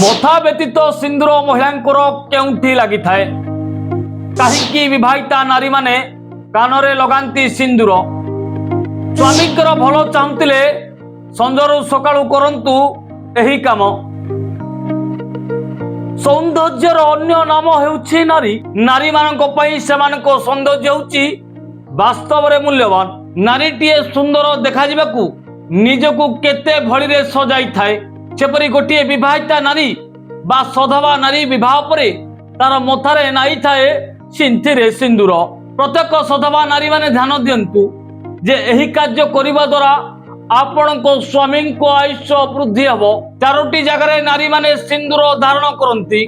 ମଥା ବ୍ୟତୀତ ସିନ୍ଦୁର ମହିଳାଙ୍କର କେଉଁଠି ଲାଗିଥାଏ? କାହିଁକି ବିବାହିତା ନାରୀମାନେ କାନରେ ଲଗାନ୍ତି ସିନ୍ଦୁର? ସ୍ୱାମୀଙ୍କର ଭଲ ଚାହୁଁଥିଲେ ସଞ୍ଜରୁ ସକାଳୁ କରନ୍ତୁ ଏହି କାମ। ସୌନ୍ଦର୍ଯ୍ୟର ଅନ୍ୟ ନାମ ହେଉଛି ନାରୀ। ନାରୀମାନଙ୍କ ପାଇଁ ସେମାନଙ୍କ ସୌନ୍ଦର୍ଯ୍ୟ ହେଉଛି ବାସ୍ତବରେ ମୂଲ୍ୟବାନ। ନାରୀଟିଏ ସୁନ୍ଦର ଦେଖାଯିବାକୁ ନିଜକୁ କେତେ ଭଳିରେ ସଜାଇଥାଏ। ସେପରି ଗୋଟିଏ ବିବାହିତା ନାରୀ ବା ସଧବା ନାରୀ ବିବାହ ପରେ ତାର ମଥାରେ ନାଇଥାଏ ସିନ୍ଥିରେ ସିନ୍ଦୁର। ପ୍ରତ୍ୟେକ ସଧବା ନାରୀମାନେ ଧ୍ୟାନ ଦିଅନ୍ତୁ ଯେ ଏହି କାର୍ଯ୍ୟ କରିବା ଦ୍ୱାରା ଆପଣଙ୍କ ସ୍ୱାମୀଙ୍କ ଆୟୁଷ ବୃଦ୍ଧି ହେବ। ଚାରୋଟି ଜାଗାରେ ନାରୀମାନେ ସିନ୍ଦୁର ଧାରଣ କରନ୍ତି।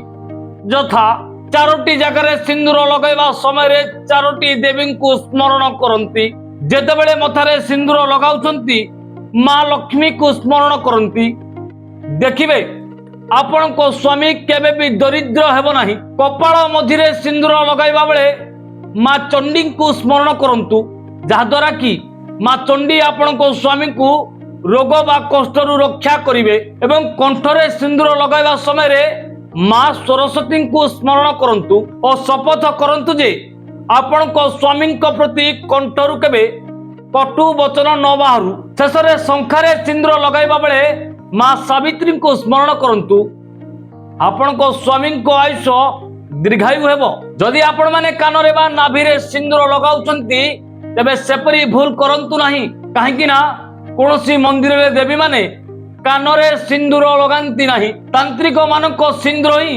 ଯଥା, ଚାରୋଟି ଜାଗାରେ ସିନ୍ଦୁର ଲଗାଇବା ସମୟରେ ଚାରୋଟି ଦେବୀଙ୍କୁ ସ୍ମରଣ କରନ୍ତି। ଯେତେବେଳେ ମଥାରେ ସିନ୍ଦୁର ଲଗାଉଛନ୍ତି, ମା ଲକ୍ଷ୍ମୀକୁ ସ୍ମରଣ କରନ୍ତି। ଦେଖିବେ, ଆପଣଙ୍କ ସ୍ୱାମୀ କେବେ ବି ଦରିଦ୍ର ହେବ ନାହିଁ। କପାଳ ମଝିରେ ସିନ୍ଦୁର ଲଗାଇବା ବେଳେ ମା ଚଣ୍ଡୀଙ୍କୁ ସ୍ମରଣ କରନ୍ତୁ, ଯାହାଦ୍ୱାରା କି ମା ଚଣ୍ଡୀ ଆପଣଙ୍କ ସ୍ୱାମୀଙ୍କୁ ରୋଗ ବା କଷ୍ଟରୁ ରକ୍ଷା କରିବେ। ଏବଂ କଣ୍ଠରେ ସିନ୍ଦୁର ଲଗାଇବା ସମୟରେ ମା ସରସ୍ୱତୀଙ୍କୁ ସ୍ମରଣ କରନ୍ତୁ ଓ ଶପଥ କରନ୍ତୁ ଯେ ଆପଣଙ୍କ ସ୍ୱାମୀଙ୍କ ପ୍ରତି କଣ୍ଠରୁ କେବେ କଟୁ ବଚନ ନ ବାହାରୁ। ଶେଷରେ ଶଙ୍ଖାରେ ସିନ୍ଦୁର ଲଗାଇବା ବେଳେ ମା ସାବିତ୍ରୀଙ୍କୁ ସ୍ମରଣ କରନ୍ତୁ। ଆପଣଙ୍କ ସ୍ୱାମୀଙ୍କ ଆୟୁଷ ଦୀର୍ଘାୟୁ ହେବ। ଯଦି ଆପଣମାନେ କାନରେ ବା ନାଭିରେ ସିନ୍ଦୁର ଲଗାଉଛନ୍ତି, ତେବେ ସେପରି ଭୁଲ କରନ୍ତୁ ନାହିଁ। କାହିଁକି ନା କୌଣସି ମନ୍ଦିରରେ ଦେବୀମାନେ କାନରେ ସିନ୍ଦୁର ଲଗାନ୍ତି ନାହିଁ। ତାନ୍ତ୍ରିକ ମାନଙ୍କ ସିନ୍ଦୁର ହିଁ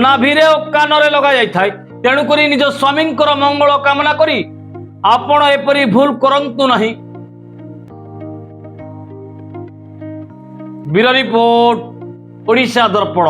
ନାଭିରେ ଓ କାନରେ ଲଗାଯାଇଥାଏ। ତେଣୁକରି ନିଜ ସ୍ୱାମୀଙ୍କର ମଙ୍ଗଳ କାମନା କରି ଆପଣ ଏପରି ଭୁଲ କରନ୍ତୁ ନାହିଁ। ବ୍ୟୁରୋ ରିପୋର୍ଟ, ଓଡ଼ିଶା ଦର୍ପଣ।